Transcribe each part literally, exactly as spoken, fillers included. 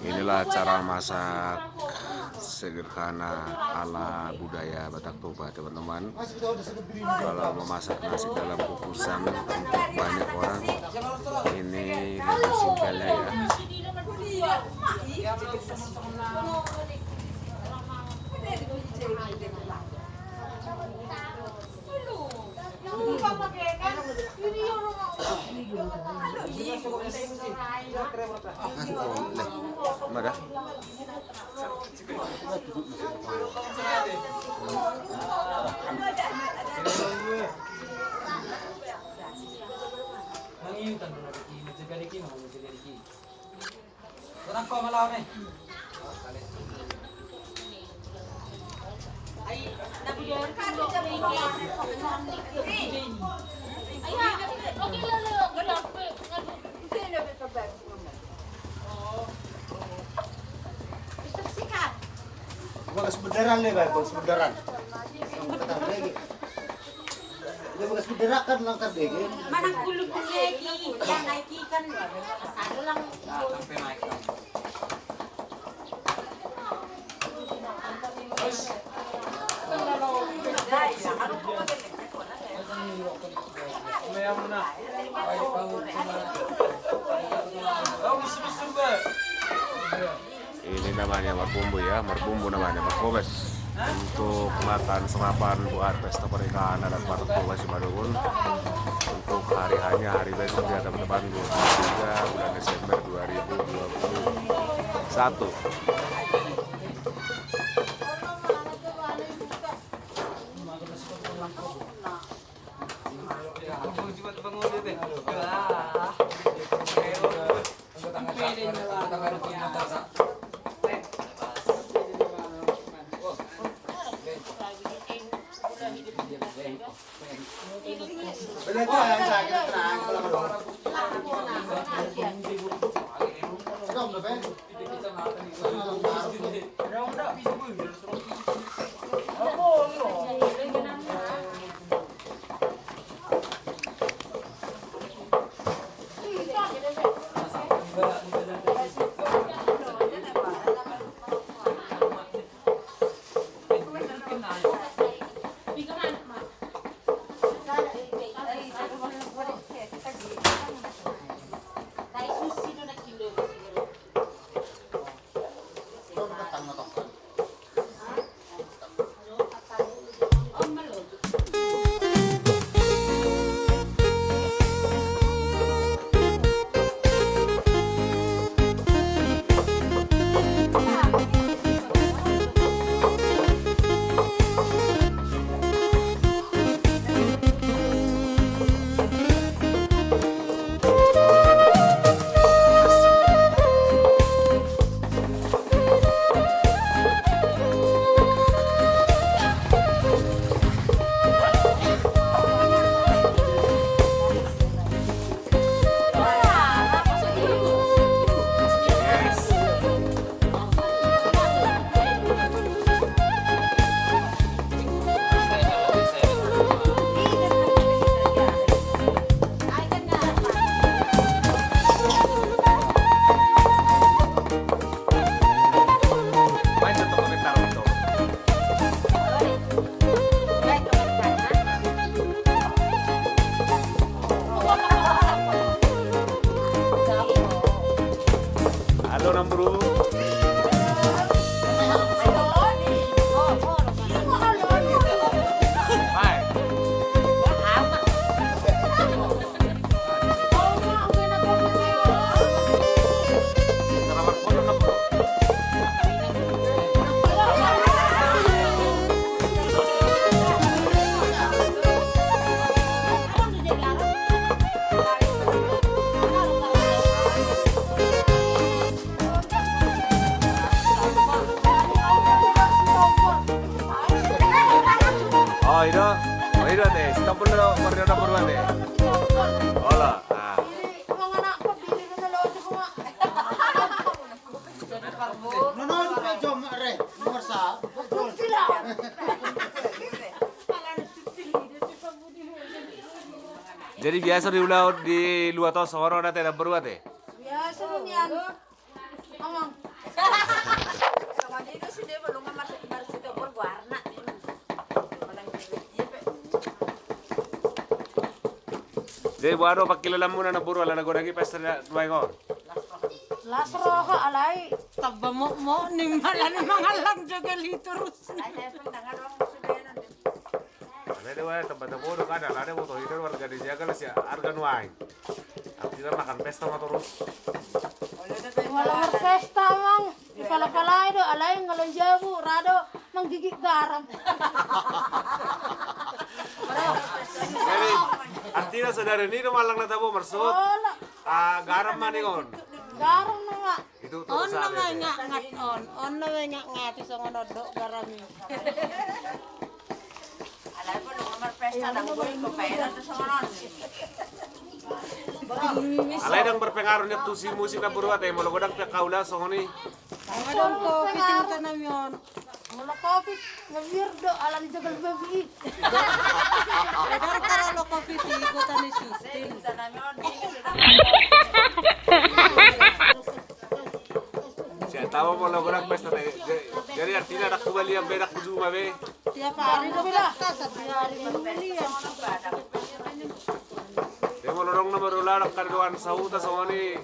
Inilah cara masak sederhana ala budaya Batak Toba, teman-teman. Kalau memasak nasi dalam kukusan untuk banyak orang, ini lebih simpelnya, ya. Mana? Mangiutan na diki, majaga diki, majaga diki. Orang ko malam eh. Bagas beneran nih, Bang, bagas beneran. Dia bagas beneran kan langkar deh, gitu. Mana kulun lagi, yang naik ikan, satu lang. Nah, sampai naik. Ini namanya marbumbu, ya, marbumbu namanya, markobes. Untuk makan sarapan buat pesta pernikahan adat Batak Toba Simalungun. Untuk hari hanya hari besok, ya, teman-teman, dua puluh tiga bulan Desember dua ribu dua puluh satu. Oh, ino. Oh, ino te. Stop dulu, Mario, stop dulu te. Hola. Ah. Jadi biasa di ula di lua to soro na te na berua te. Biasa lu nian. Amang. Jadi buat apa kilo lamuna na buru ala na goragi pesta na dua ekor. Las roha alai. Tabba mo mo ni mala ni mangalang jaga liturus. Ada dua tempat bodoh kan ada motor itu warga di jaga lah si harga nuai. Kita makan pesta mah terus. Wala pesta mang. Pala-pala do alai ngalon jabu rado manggigit garam. Jadi artinya saudara ini do malang na tabo maksud. Wala. Ah, garam mani on. Garam nama. Itu On terus nama ada. Ngat ngat on. On nama ngat ngat iso ngono do garami. Alai ko lu nomor pesta na gue ko pera tu songonon. Alai dang berpengaruh nya tusi musim na berua te molo godang pe kaula songoni. Ngadon ko piting tanami on. Molo kopi ngewir do alani jagal babi. Kadang tara lo kopi ti kota ni sistem. Saya tahu mau lagu pesta teh. Jadi artinya anak tua liam berak di rumah be. Tiap hari lo berangkat, tiap hari lo liam. Dia mau lorong nomor ular kan doan sauta songoni.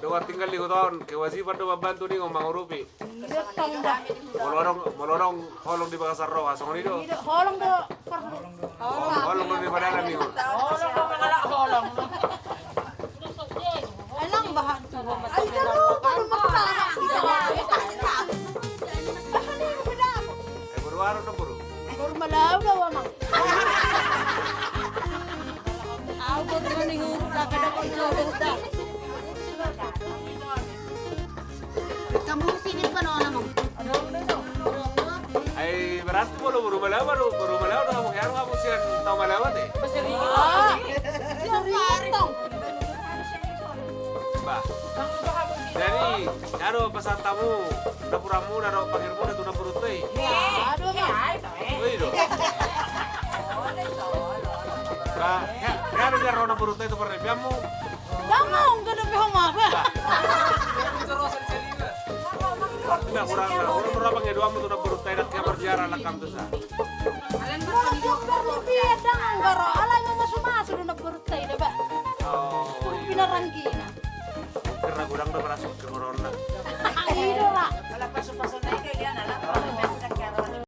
Doa tinggal di hutan, kewajiban doa bantu nih ngomong rupi. Molorong, molorong holong di bakasar roa songoni do. Holong do. Holong do di padana nih. Holong do mangala holong. Elang bahan tu. Ayo lu kan mekah. Eh buru aro no buru. Buru malau lah wamang. Aku tuh mending urut lah kada kontrol dah. Kamu sini panona mo. Ay, berarti mo lo buru malawa, buru malawa na kamu kaya kamu siyan tau malawa te. Ba. Jadi, ano pasal tamu, dapuramu na do pangirmu na tuna burutay. Aduh, ma. Uy do. Ba, ya, ya, ya, na burutay to pare biamu. Bang, mau nggak ada pihak apa? Nggak kurang, kurang kurang bang ya doang tuh dapur teh nak kamar ziarah nak kam tuh sa.